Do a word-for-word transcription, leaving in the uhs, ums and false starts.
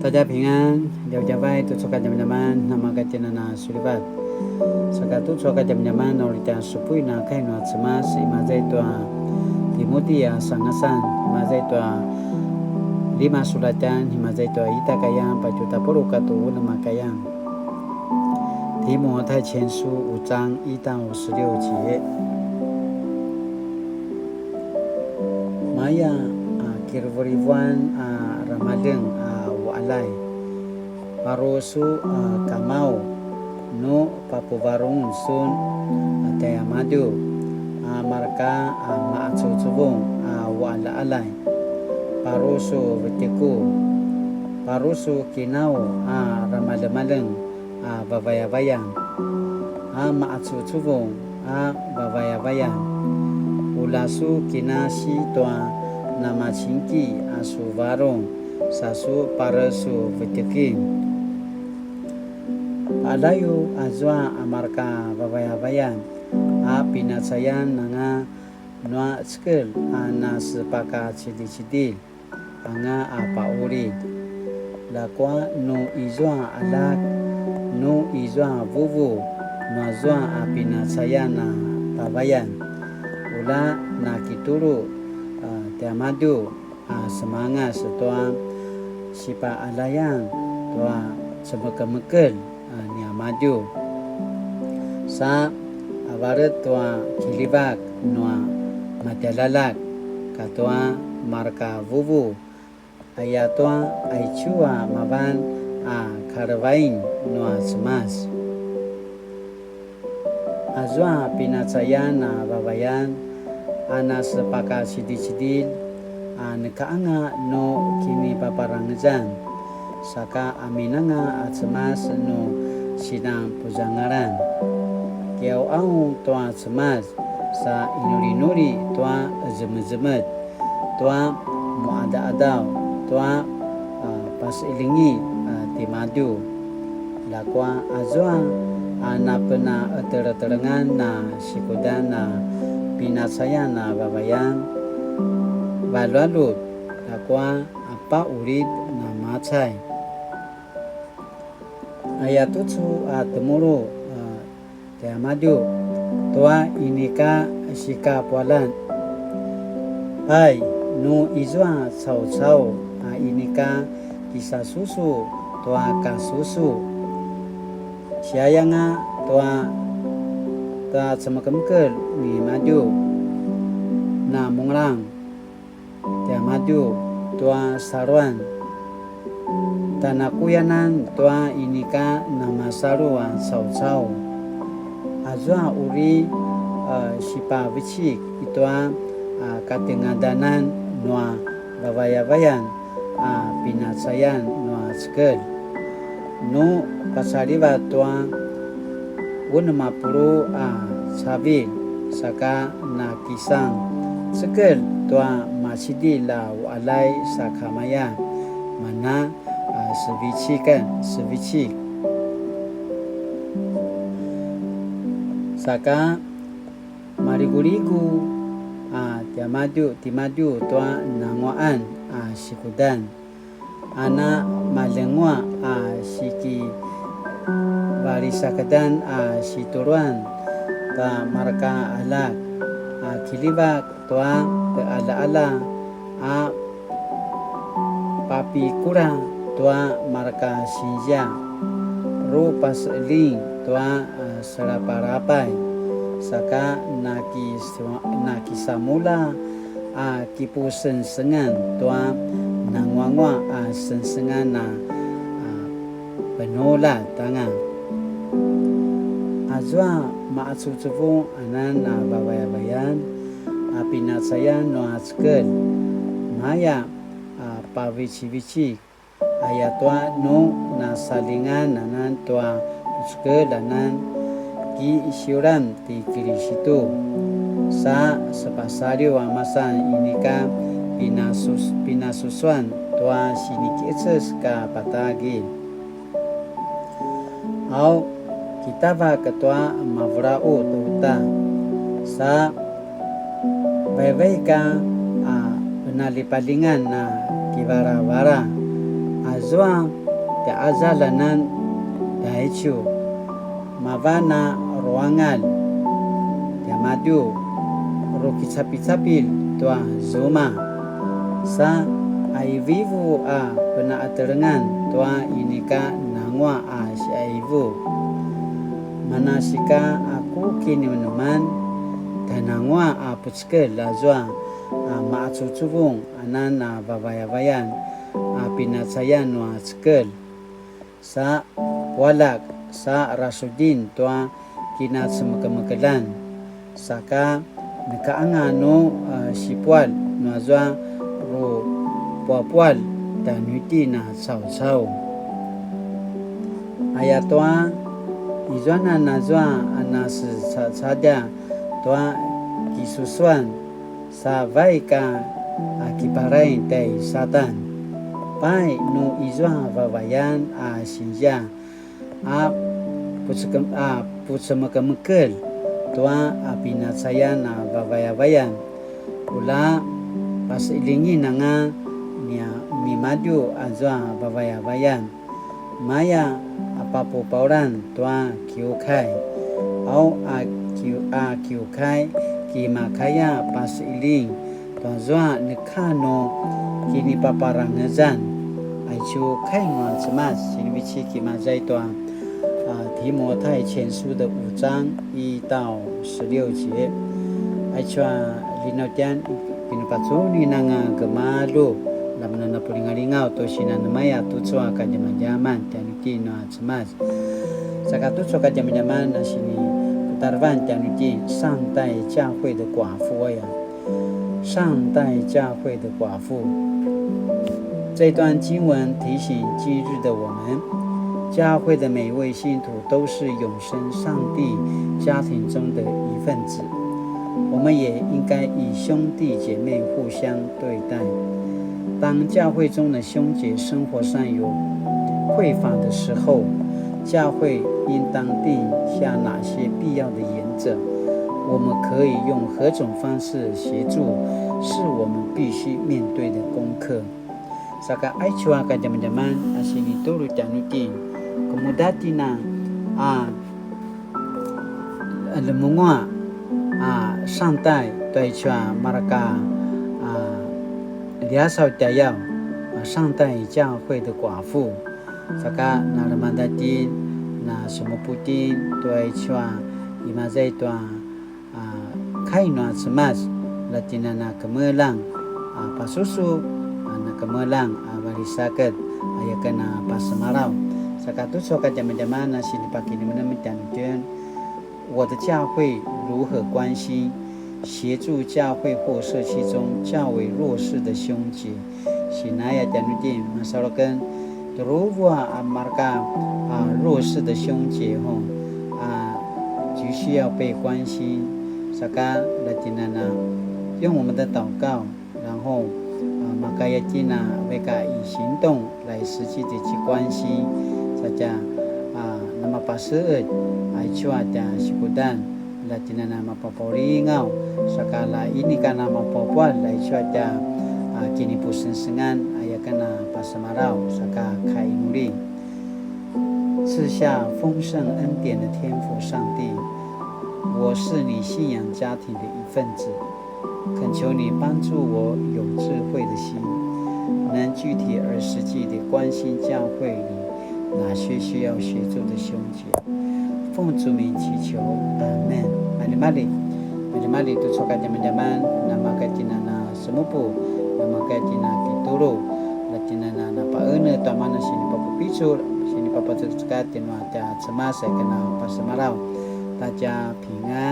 大家平安, djavadjavay tucu a kadjamadjaman, namakatjinana sulivat. Saka tucu a kadjamadjaman, na uri tja supuin a kai nua Cemas, imaza i tua Timuti a sangasan, imaza i tua lima sulatjan, imaza i tua ita kayang, patju tapuluq katua unem a kayang. 提摩太前书五章一到十六节。 Maya a kirivurivuan a ramaleng a uqaljay, paru su a kamau, nu papuvarung sun a tjaimadju a marka a maqacuvucuvung a uqaljaqaljay, paru su vetjeku, paru su kinau a ramalemaleng a vavayavayan, a maqacuvucuvung a vavayavayan. Ula su kinasi tua namacingki a su varung, sa su pare su vetjekin. Paqaljayu azua a marka vavayavayan a pinacayan anga nua cekelj a nasepakacidicidilj anga a paqulid. Ljakua nu izua aljak, nu izua vuvu, nuazua a pinacayan a vavayan, ula nakitulu, a, tiamadju a semangas tua sipaqaljayan tua cemekemekelj a niamadju. Sa a valet tua kiljivak nua matjaljaljak katua marka vuvu, ayatua aicu a mavan a kalevain nua Cemas. Azua pinacayan a vavayan a nasepakacidicidilj a neka anga nu kinipaparangezan, saka amin anga a Cemas nu sinan puzangalan. Kiqauqaung tua Cemas sa inulinuli tua zemezemetj, tua muqadaqadaw, tua, a, pasilingi, a, timadju. Ljakua azua a napenaqeteletelengan a sikudan a pinacayan a vavayan, valjualjut, ljakua a paqulid namacay. Ayatucu a temulu, a, tiamadju tua inika sikapualan. Pai, nu izua caucau a inika kisasusu tua kasusu, siayanga tua, tua cemekemekelj nimadju, namungelang tiamadju tua saluan, tjanakuyanan tua inika namasalu a caucau. Azua uri, a, sipavecik itua, a, katengadanan nua vavayavayan a pinacayan nua cekelj. Nu pacalivat tua unem a puluq a cavilj, saka nakisan cekelj tua macidilj a uqaljay sakamaya, mana a sevecikan, sevecik. Saka maliguligu a tiamadju, timadju tua nanguaqan a sikudan, a na maljenguaq a sikivalisakedan a situluan ta marka aljak, a kiljivak tua teqaljaqalja, a papikula tua marka sinzia, ru paseqeljing tua, a, selapalapay, saka nakis-, nakisamulja a kipusengsengan tua nanguanguaq a sengsengan a, a, penuljat anga. Azua maqacuvucuvung anan a vavayavayan a pinacayan nua cekelj, maya a pavecivecik, ayatua nu nasalingan anan tua pucekelj anan, kisiulan ti Kilisitu, sa sepasaliw a masan inika pinasus-, pinasusuan tua sinikiqeces ka patagilj. Au, kitavak tua mavulaqut uta, sa vaivaik a, a, penalipalingan a kivalavala, a Zua tjaqazalanan taicu, mavan a ruangalj tiamadju, rukicapicapilj tua zuma, sa qaivivu a penaqatelengan tua inika nanguaq a siqaivu. Manasika a ku kinemeneman, tjananguaq a pucekelj azua a maqacuvucuvung anan a vavayavayan a pinacayan nua cekelj, sa pualjak, sa rasudin tua kinacemekemekeljan, saka nekanga nu, a, sipualj nuazua rupuapualj tjanuitjen a caucau. Ayatua, izuanan azua a nasecacadja tua kisusuan, sa vaik a, a kiparain tai Satan. Pai nu izua vavayan a sinzia, a pucekem-, a pucemekemekelj tua a pinacayan a vavayavayan, ula paseqeljingen anga nia nimadju azua vavayavayan. Maya a papupaulan tua kiukai, au a kiu-, a kiukai, ki makaya paseqeljing tuazua neka nu kinipaparangezan. Aicu kai nua Cemas, sinivecik imaza i tua, a, 提摩太前書的五章一到十六節. Aicu a linautjan, pinapacuni nanga gemalju, lamanana pulingalingaw tu sinan maya tucu a kadjamadjaman tjanuitjen nua Cemas. Saka tucu a kadjamadjaman a siniputarevan tjanuitjen, 善待教會的寡婦 aya. 善待教会的寡婦。这段经文提醒今日的我们，教会的每一位信徒都是永生上帝家庭中的一份子，我们也应该以兄弟姐妹互相对待。当教会中的兄姐生活上有匮乏的时候，教会应当定下哪些必要的原则？我们可以用何种方式协助？是我们必须面对的功课。Saka aicu a kadjamadjaman a sinitulu tjanuitjen, kemuda tjen a, a, lemenguaq a 善待 tua aicu a mareka, a, liasaw tjayaw, a, 善待教会的寡妇. Saka na lemangeda tjen, na semupu tjen tua aicu a imaza i tua, a, kai nua Cemas, la tjen a na kemeljang a pasusu, a, na kemeljang a valisaked, a, yaken a pasemalaw. Saka tucu a kadjamadjaman a sinipakinemenem tjanuitjen, 我的教会如何关心、协助教会或社区中较为弱势的兄姐？Sinaya tjanuitjen, masalu aken, tjuruvu a mareka, a, 弱势的兄姐 ho, a, 急需要被关心. Saka la tjen a na 用我们的祷告，然后，a, makaya tjen a vaik a 以行动来实际的去关心. Satja, a, namapaseqetj aicu a tja sikudan, la tjen a na mapapaulingaw, saka la inika na mapapual aicu a tja, a, kinipusengsengan, a, yaken a pasemalaw, saka kainuli. 赐下丰盛恩典的天父上帝，我是你信仰家庭的一份子，恳求你帮助我有智慧的心，能具体而实际地关心教会里哪些需要协助的兄姐。奉主名祈求，阿们。Maljimalji, maljimalji tucu a kadjamadjaman, namakaya tjen a na semupu, namakaya tjen a kitulu, la tjen a na napaenetj tua mana sinipapupicul, sinipapacekacekatj nua tja Cemas, a, yaken a pasemalaw. Tatja pingan.